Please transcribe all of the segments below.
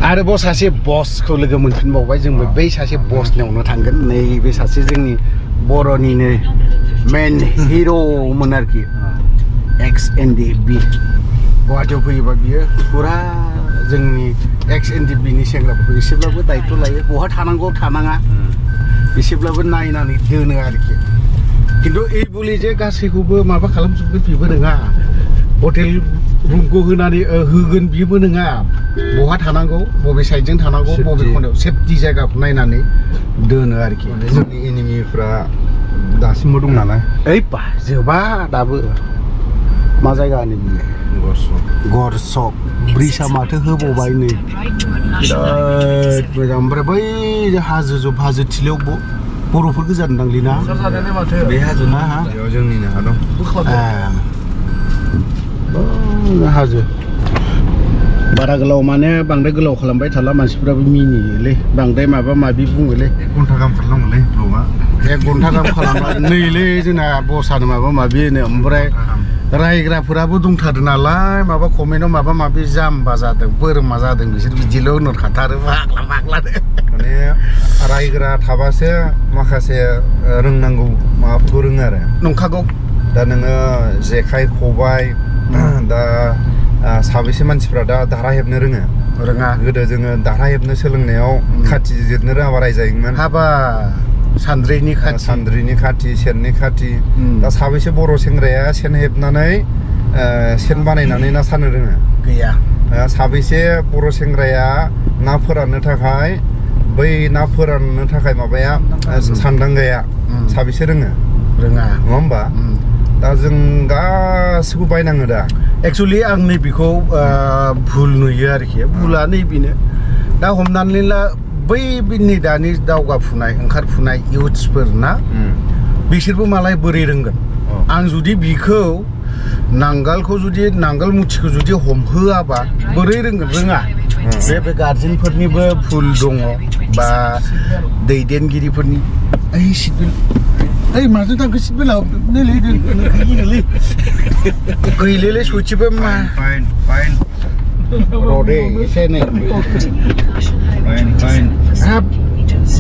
आरोबाव सासे बसखौ लोगो मोनफिनबावबाय जोंबो बै सासे बसनियावनो थांगोन नैबे सासे जोंनि बर'निनो मेन हिर'मोन आरोखि XNDB गुवाहाटियाव फैयोबा बियो फुरा जोंनि XNDB नि सेंग्राफोरखौ एसेब्लाबो दायित्व लायो बहा थानांगौ थानाङा एसेब्लाबो नायनानै दोनो आरोखि खिन्थु এই বলি যে गासैखौबो माबा खालामजोबगोन बेबो नङा हटेल रुमखौ होनानै होगोन बेबो नङा बहा थानांगौ बबे साइडजों थानांगौ बबे खनायाव सेफटि जायगाखौ नायनानै दोनो आरोखि जोंनि एनिमिफ्रा दासिमबो दं नालाय ओइ बा जोबा दाबो मा जायगा होनो बियो गरसक ब्रिजआ माथो होबावबाय नै बिराद मोजां ओमफ्राय बै हाजो थिलियाव बर'फोर गोजा दांलै ना बे हाजो ना बेयाव जोंनिनो हा दं हाजो बारा गोलाव माने बांद्राय गोलाव खालामबाय थाला मानसिफोराबो मिनियोलै बांद्राय माबा माबि बुङोलै 1 घन्टा गाहाम खालामनांगौलै ब्लगा 1 घन्टा गाहाम खालामबा नैलै जोंना बसानो माबा माबि होनो ओमफ्राय रायग्राफोराबो दंथारो नालाय माबा कमेन्टआव माबा माबि जाम्बा जादों बोरमा जादों बिसोर बिदिल' होनहरखाथारो फाग्लानो माने रायग्रा थाबासो माखासे रोंनांगौ माबाफोरखौ रोङो आरो नंखागौ दा नोङो जेखाइ खबाइ दा साबेसे मानसिफ्रा दा दारा हेबनो रोङा गोदो जोङो दारा हेबनो सोलोंनायाव खाथि जिरनो रोङाबा रायजायोमोन हाबा सान्द्रिनि खाथि सेननि खाथि दा साबेसे बर' सेंग्राया सेन हेबनानै सेन बानायनानै ना सारनो रोङो गैया साबेसे बर' सेंग्राया ना फोराननो थाखाय बै ना फोराननो थाखाय माबाया सान्दांगाया साबेसे रोङा नङा होमबा दा जों गासिबो बायनाङो दा एक्चुअली आं नैबेखौ भुल नुयो आरोखि भुला नैबेनो दा हमनानै ला बै दानि दावगाफुनाय ओंखारफुनाय इउथ्सफोर ना बिसोरबो मालाय बोरै रोंगोन आं जुदि बिखौ नांगोल मुथिखौ जुदि हमहोआबा बोरै रोंगोन रोङा बे गार्जेनफोरनिबो भुल दङ बा दैदेनगिरिफोरनि ओइ सिटबेल्ट ओइ माजों थांखो सिटबेल्टआव नैलै गैलेलै सयथिबो मा रदे एसे नै हाब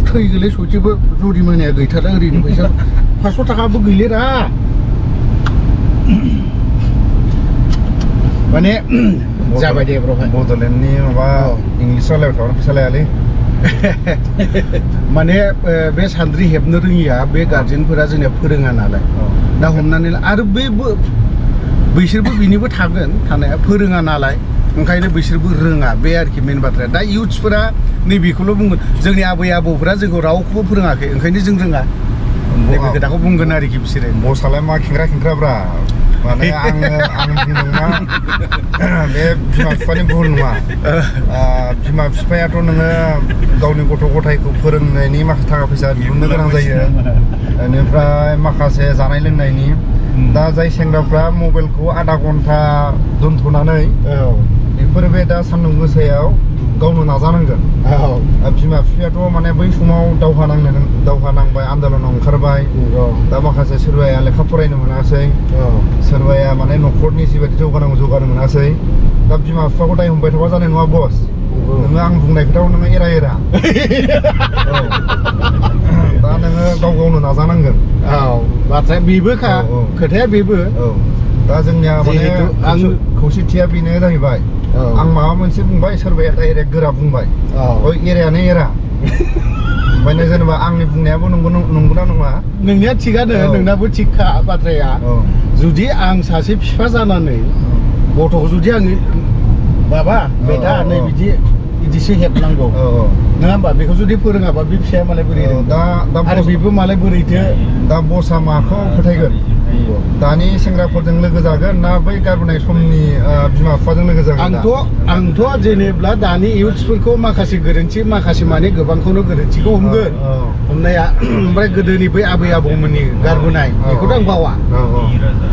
थैगोलै सयथिबो जुरिमानाया गैथारा ओरैनो फैसा 500 थाखाबो गैलेरा माने जाबाय दे ब्र'हाय बड'लेण्डनि माबा इंलिस रायलायबाय थाबानो फैसा लायालै माने बे सान्द्रि हेबनो रोङिया बे गार्जेनफोरा जोंनिया फोरोङा नालाय दा हमनानै ला आरो बैसोरबो बिनिबो थागोन थानाया फोरोङा नालाय ओंखायनो बिसोरबो रोङा बे आरोखि मेन बाथ्राया दा इउथ्सफोरा नैबेखौल' बुंगोन जोंनि आबै आबौफोरा जोंखौ रावखौबो फोरोङाखै ओंखायनो जों रोङा नैबे खोथाखौ बुंगोन आरोखि बिसोरो बसआलाय मा खेंख्रा माने आं बुंदों मा बे बिमा बिफानि भुल नङा बिमा बिफायाथ' नोङो गावनि गथ' गथायखौ फोरोंनायनि माखासे थाखा फैसा दिहुननो गोनां जायो बेनिफ्राय माखासे जानाय लोंनायनि दा जाय सेंग्राफ्रा मबाइलखौ आधा घन्टा दोनथ'नानै बेफोर बे दा सान्दुं गोसायाव गावनो नाजानांगोन बिमा बिफायाथ' माने बै समाव दावहा नांबाय आन्दलनाव ओंखारबाय दा माखासे सोरबाया लेखा फरायनो मोनासै सोरबाया माने न'खरनि जिबायदि जौगानांगौ जौगानो मोनासै दा बिमा बिफाखौ दाय हमबाय थाबा जानाय नङा बस नोङो आं बुंनाय खोथाखौ नोङो एरा दा नोङो गावनो नाजानांगोन बाथ्राया बेबोखा खोथाया बेबो दा जोंनिया माने खौसेथिया बेनो जाहैबाय आं माबा मोनसे बुंबाय सोरबाया डाइरेक्ट गोरा बुंबाय एरायानो एरा ओमफ्राय जेनेबा आंनि बुंनायाबो नंगौना नङा नोंनिया थिगानो नोंनाबो थिगखा बाथ्राया जुदि आं सासे बिफा जानानै गथ'खौ जुदि आङो बाबा बेटा नै बिदिसो हेबनांगौ नङा होमबा बेखौ जुदि फोरोङाबा बे फिसाया मालाय बोरै आरो बेबो मालाय बोरैथो दा बसआ माखौ फोथायगोन दानि सेंग्राफोरजों लोगो जागोन ना बै गारबोनाय समनि बिमा बिफाजों लोगो जागोन आंथ' जेनेब्ला दानि इउथ्सफोरखौ माखासे गोरोन्थि माखासे माने गोबांखौनो गोरोन्थिखौ हमगोन हमनाया ओमफ्राय गोदोनि बै आबै आबौमोननि गारबोनाय बेखौथ' आं बावा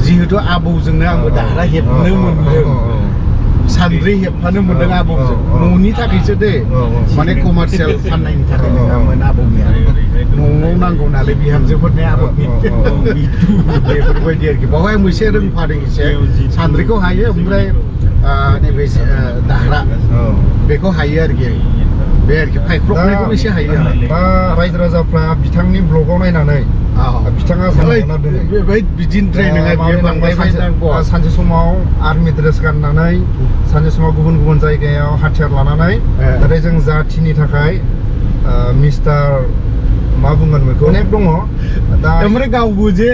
जिहेतु आबौजोंनो आंबो दारा हेबनो मोनदों सान्द्रि हेबफानो मोनदों आबौजों न'नि थाखायसो दे माने कमार्शियेल फाननायनि थाखाय नङामोन आबौनिया न'आव नांगौ नालाय बिहामजोफोरनि आबौनि बेफोरबायदि आरोखि बावहाय मोनसे रोंफादों एसे सान्द्रिखौ हायो ओमफ्राय नैबे दाह्रा बेखौ हायो आरोखि बे आरोखि फायख्रबनायखौ एसे हायो दा रायजो राजाफ्रा बिथांनि ब्लगाव नायनानै बिथाङा बिदिद्राय नङा बियो बांद्राय सानसे समाव आर्मि ड्रेस गाननानै सानसे समाव गुबुन गुबुन जायगायाव हाथियार लानानै नाथाय जों जाथिनि थाखाय मिस्टार मा बुंगोन बेखौ अनेक दङ दा ओमफ्राय गावबो जे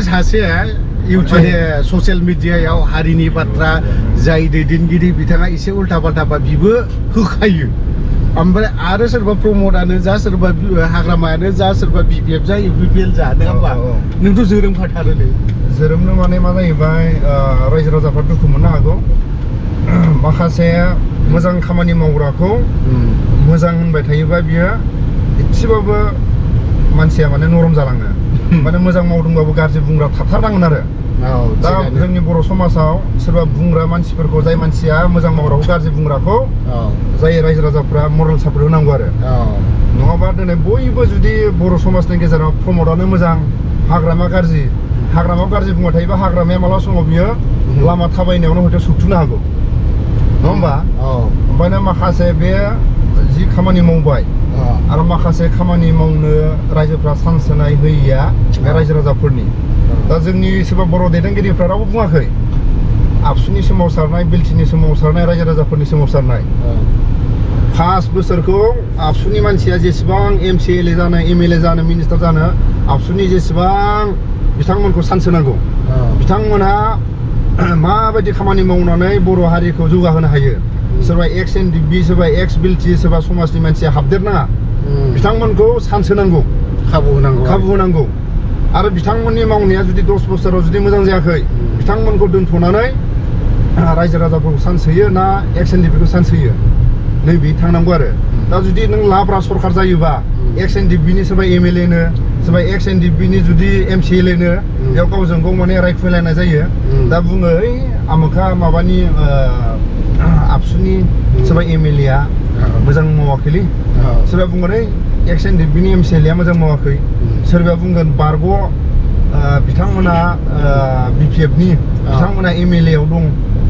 सासे इउटुब ससियेल मिडियायाव हारिनि बाथ्रा जाय दैदेनगिरि बिथाङा एसे उल्था पाल्टाबा बिबो होखायो ओमफ्राय आरो सोरबा प्रमदानो जा सोरबा हाग्रामायानो जा सोरबा BPF जा UPPL जा नङा होमबा नोंथ' जोरोम फाथारोलै जोरोमनो माने मा जाहैबाय रायजो राजाफ्रा दुखु मोननो हागौ माखासे मोजां खामानि मावग्राखौ मोजां होनबाय थायोबा बियो एसेबाबो मानसिया माने नरम जालाङो माने मोजां मावदोंबाबो गाज्रि बुंग्रा थाथारनांगोन आरो दा जोंनि बर' समाजाव सोरबा बुंग्रा मानसिफोरखौ जाय मानसिया मोजां मावग्राखौ गाज्रि बुंग्राखौ जाय रायजो राजाफ्रा मरेल सापर्ट होनांगौ आरो नङाबा दिनै बयबो जुदि बर' समाजनि गेजेराव प्रमदानो मोजां हाग्रामाया गाज्रि बुंबाय थायोबा हाग्रामाया मालाबा समाव बियो लामा थाबायनायावनो हयथ' सौथुनो हागौ नङा होमबा ओमफ्रायनो माखासे बे जि खामानि मावबाय आरो माखासे खामानि मावनो रायजोफ्रा चान्स होनाय होयैया बे रायजो राजाफोरनि दा जोंनि सोरबा बर' दैदेनगिरिफ्रा रावबो बुङाखै आबसुनि सोमावसारनाय बिलटिनि सोमावसारनाय रायजो राजाफोरनि सोमावसारनाय 5 बोसोरखौ आबसुनि मानसिया जेसेबां MCLA जानो MLA जानो मिनिस्टार जानो आबसुनि जेसेबां बिथांमोनखौ चान्स होनांगौ बिथांमोनहा माबायदि खामानि मावनानै बर' हारिखौ जौगाहोनो हायो सोरबा एक्स NDB सोरबा एक्स बिलटि सोरबा समाजनि मानसिया हाबदेरनाङा बिथांमोनखौ चान्स होनांगौ खाबु होनांगौ आरो बिथांमोननि मावनाया जुदि 10 बोसोराव जुदि मोजां जायाखै बिथांमोनखौ दोनथ'नानै रायजो राजाफोरखौ चान्स होयो ना एक्स NDB खौ चान्स होयो नैबे थांनांगौ आरो दा जुदि नों लाब्रा सरखार जायोबा एक्स NDB नि सोरबा MLA नो सोरबा एक्स NDB नि जुदि MCLA नो बेयाव गावजों गाव माने रायखुलायनाय जायो दा बुङो ओइ आमुखा माबानि आबसुनि सोरबा MLA आ मोजां मावाखैलै सोरबा बुंगोन ओइ एक्स NDB नि MCLA आ मोजां मावाखै सोरबा बुंगोन बारग' बिथांमोना BPF नि बिथांमोना MLA आव दं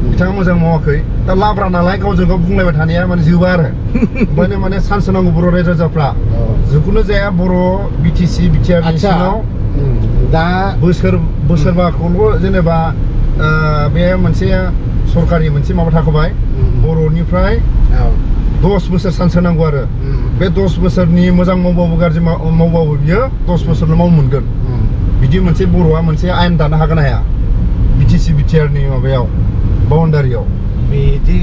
बिथाङा मोजां मावाखै दा लाब्रा नालाय गावजों गाव बुंलायबाय थानाया माने जोबा आरो ओंखायनो माने चान्स होनांगौ बर' रायजो राजाफ्रा जिखुनु जाया बर' BTC BTR नि सिङाव दा बोसोरबाखौल' जेनेबा बे मोनसे सरकारि मोनसे माबा थाखाबाय बर'निफ्राय 10 बोसोर चान्स होनांगौ आरो बे 10 बोसोरनि मोजां मावबाबो गाज्रि मावबाबो बियो 10 बोसोरल' मावनो मोनगोन बिदि मोनसे बर'आ मोनसे आयेन दानो हागोन हाया BTC BTR नि माबायाव बाउन्डारियाव बिदि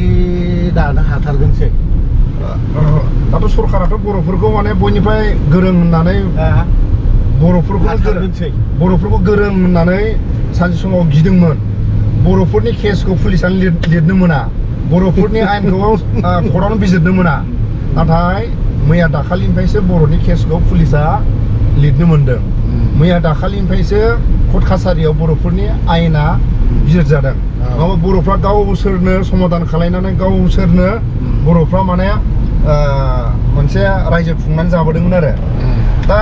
दानो हाथारगोनसै दाथ' सरकाराथ' बर'फोरखौ माने बयनिफ्राय गोरों होननानै बर'फोरखौ गोरों होननानै सानसे समाव गिदोंमोन बर'फोरनि केसखौ पुलिसानो लिरनो मोना बर'फोरनि आयेनखौ कर्टआवनो बिजिरनो मोना नाथाय मैया दाखालिनिफ्रायसो बर'नि केसखौ पुलिसा लिरनो मोनदों मैया दाखालिनिफ्रायसो कर्ट कासारियाव बर'फोरनि आयेना बिजिरजादों नङाबा बर'फ्रा गावसोरनो समाधान खालायनानै गावसोरनो बर'फ्रा माने मोनसे रायजो खुंनानै जाबोदोंमोन आरो दा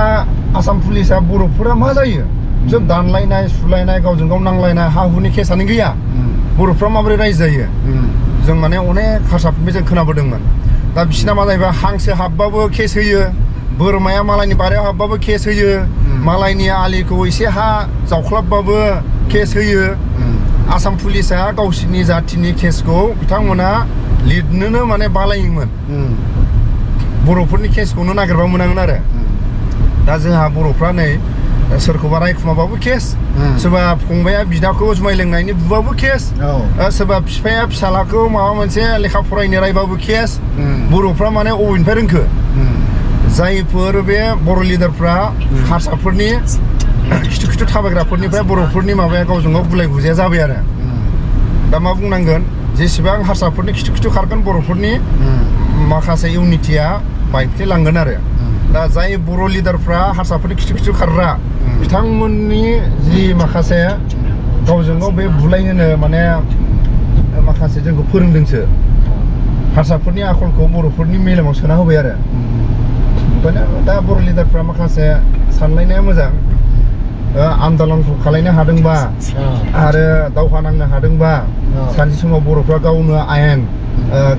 आसाम पुलिसा बर'फोरा मा जायो बिसोर दानलायनाय सुलायनाय गावजों गाव नांलायनाय हा हुनि केसानो गैया बर'फ्रा माबोरै रायजो जायो जों माने अनेक हारसाफोरनिफ्राय जों खोनाबोदोंमोन दा बिसिना मा जाहैबाय हांसो हाबबाबो केस होयो बोरमाया मालायनि बारियाव हाबबाबो केस होयो मालायनि आलिखौ एसे हा जावख्लाबबाबो केस होयो आसाम पुलिसा गावसिनि जातिनि केसखौ बिथांमोना लिरनोनो माने बालायोमोन बर'फोरनि केसखौनो नागिरबा मोनांगोन आरो दा जोंहा बर'फ्रा नै सोरखौबा रायखुमाबाबो केस सोरबा फंबाया बिदाखौ जुमाय लोंनायनि बुबाबो केस सोरबा बिफाया फिसालाखौ माबा मोनसे लेखा फरायनो रायबाबो केस बर'फ्रा माने अबेनिफ्राय रोंखो जायफोर बे बर' लिडारफ्रा हारसाफोरनि खिथु खिथु थाबायग्राफोरनिफ्राय बर'फोरनि माबाया गावजों गाव गुलाय गुजाया जाबाय आरो दा मा बुंनांगोन जेसेबां हारसाफोरनि खिथु खिथु खारगोन बर'फोरनि माखासे इउनिटिया बायफ्लेलांगोन आरो दा जाय बर' लिडारफ्रा हारसाफोरनि खिथु खिथु खारग्रा बिथांमोननि जि माखासे गावजों गाव बे बुलायहोनो माने माखासे जोंखौ फोरोंदोंसो हारसाफोरनि आखलखौ बर'फोरनि मेलेमाव सोना होबाय आरो ओंखायनो दा बर' लिडारफ्रा माखासे सानलायनाया मोजां आन्दलनखौ खालायनो हादोंबा आरो दावहा नांनो हादोंबा सानसे समाव बर'फ्रा गावनो आयेन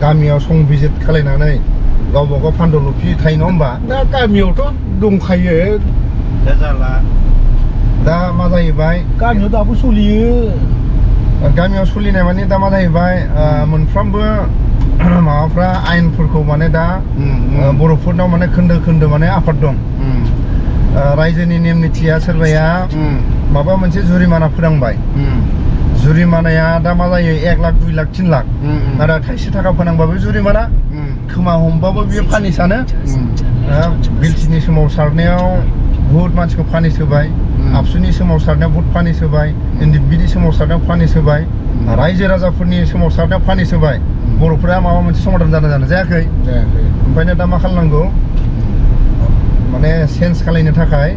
गामियाव संबिजित खालायनानै गावबा गाव फान्दलुफि थायो नङा होमबा दा गामियावथ' दंखायो दा जाला दा मा जाहैबाय गामियाव दाबो सोलियो गामियाव सोलिनाय माने दा मा जाहैबाय मोनफ्रोमबो माबाफ्रा आयेनफोरखौ माने दा बर'फोरनाव माने खोन्दो खोन्दो माने आफाद दं रायजोनि नेम निथिया सोरबाया माबा मोनसे जुरिमाना फोनांबाय जुरिमानाया दा मा जायो 1 लाख 2 लाख 3 लाख आरो थाइसे थाखा फोनांबाबो जुरिमाना खोमा हमबाबो बियो फानिसानो बिलटिनि सोमावसारनायाव बुहुत मानसिखौ फानिस होबाय आबसुनि सोमावसारनायाव बुहुत फानिस होबाय एनडिबिनि सोमावसारनायाव फानिस होबाय रायजो राजाफोरनि सोमावसारनायाव फानिस होबाय बर'फोरा माबा मोनसे समाधान जानो जायाखै ओंखायनो दा मा खालामनांगौ माने चेन्ज खालायनो थाखाय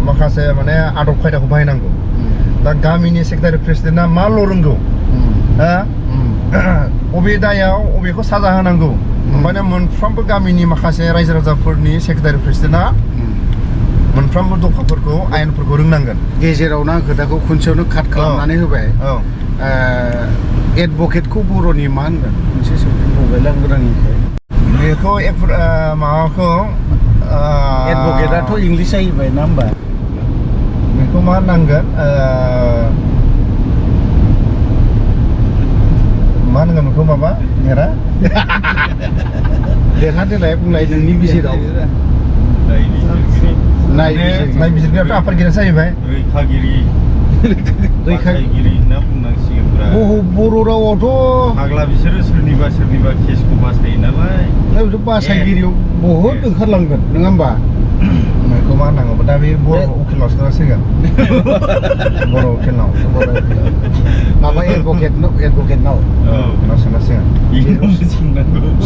माखासे माने आदब खायदाखौ बाहायनांगौ दा गामिनि सेक्रेटारि प्रेसिडेन्टआ माल' रोंगौ अबे दायाव अबेखौ साजा होनांगौ ओंखायनो मोनफ्रोमबो गामिनि माखासे रायजो राजाफोरनि सेक्रेटारि प्रेसिडेन्टआ मोनफ्रोमबो दफाफोरखौ आयेनफोरखौ रोंनांगोन गेजेरावनो आं खोथाखौ खनसेयावनो काट खालामनानै होबाय एडभकेटखौ बर'नि मा होनगोन मोनसे सोंबावबाय आं गोदाननिफ्राय बेखौ माबाखौ एडभकेटआथ' इंलिस जाहैबाय ना होमबा बेखौ मा होननांगोन मा होनगोन बेखौ माबा देरा देरहा बुंलाय नोंनि बिजिराव नायबिजिरगिरियाथ' आफादगिरिया जाहैबाय रैखागिरि होनना बुंनांसिगोनब्रा बर' रावावथ' फाग्ला बिसोरो सोरनिबा केसखौ बासायो नालाय बासायगिरियाव बहुद ओंखारलांगोन नङा होमबा बेखौ मा होननांगौ दा बे बर' उकिलाव सोनांसिगोन बर' उकिलनाव माबा एडभकेटनाव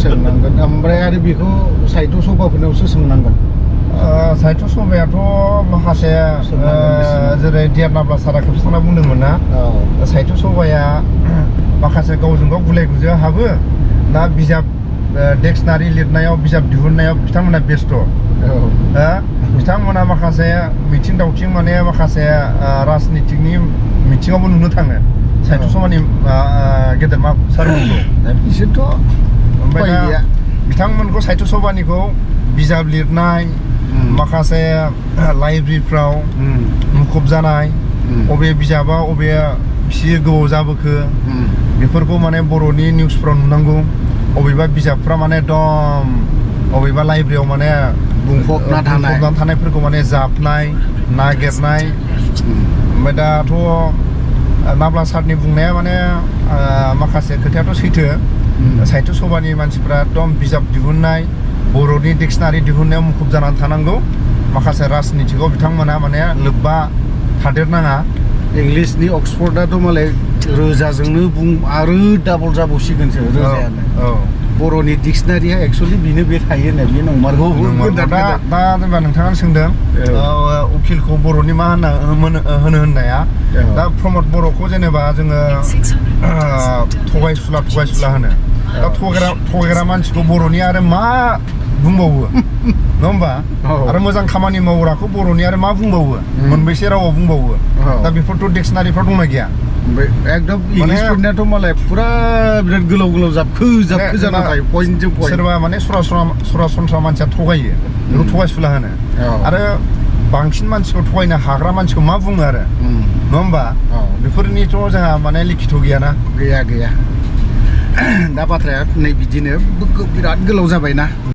सोंनांगोन ओमफ्राय आरो बेखौ साहित्य सभाफोरनावसो सोंनांगोन साहित्य सभायाथ' माखासे जेरै डियारनाब्ला सारा खेबसे थांना बुंदोंमोन ना साहित्य सभाया माखासे गावजों गाव गुलाय गुजायाव हाबो ना बिजाब डिक्सनारि लिरनायाव बिजाब दिहुननायाव बिथांमोना बेस्थ' बिथांमोना माखासे मिथिं दावथिं माने माखासे राजनितिकनि मिथिङावबो नुनो थाङो साहित्य सभानि गेदेरमा सारमोनखौ बिसोरथ' ओमफ्राय बिथांमोनखौ साहित्य सभानिखौ बिजाब लिरनाय माखासे लाइब्रेरिफ्राव मुखुब जानाय अबे बिजाबा अबे बेसे गोबाव जाबोखो बेफोरखौ माने बर'नि निउसफ्राव नुनांगौ अबेबा बिजाबफ्रा माने एकदम अबेबा लाइब्रेरियाव माने बुंफबना थानायफोरखौ माने जाबनाय नागिरनाय ओमफ्राय दाथ' नाब्ला सारनि बुंनाया माने माखासे खोथायाथ' सैथो साहित्य सभानि मानसिफ्रा एकदम बिजाब दिहुननाय बर'नि डिक्सनारि दिहुननायाव मुखुब जानानै थानांगौ माखासे राजनितिकआव बिथांमोना माने लोब्बा थादेरनाङा इंलिसनि अक्सफर्डआथ' मालाय रोजाजोंनो बुं आरो डाबल जाबावसिगोनसो रोजायानो बर'नि डिक्सनारिया एक्सुवेलि बेनो बे थायो होननाय बे नंमारगौ दा जेनेबा नोंथाङा सोंदों उकिलखौ बर'नि मा होननाया दा प्रमद बर'खौ जेनेबा जोङो थगायसुला होनो दा थगायग्रा मानसिखौ बर'नि आरो मा बुंबावो नङा होमबा आरो मोजां खामानि मावग्राखौ बर'नि आरो मा बुंबावो मोनबेसे रावाव बुंबावो दा बेफोरथ' डिक्सनारिफ्राव दंना गैया एकदम इंलिसफोरनियाथ' मालाय फुरा बिराद गोलाव जाबखो जाना थायो पइन्टजों पइन्ट सोरबा माने सरासनस्रा मानसिया थगायो बेखौ थगायसुला होनो आरो बांसिन मानसिखौ थगायनो हाग्रा मानसिखौ मा बुङो आरो नङा होमबा बेफोरनिथ' जोंहा माने लिखित गैयाना गैया दा बाथ्राया नै बिदिनो बिराद गोलाव जाबायना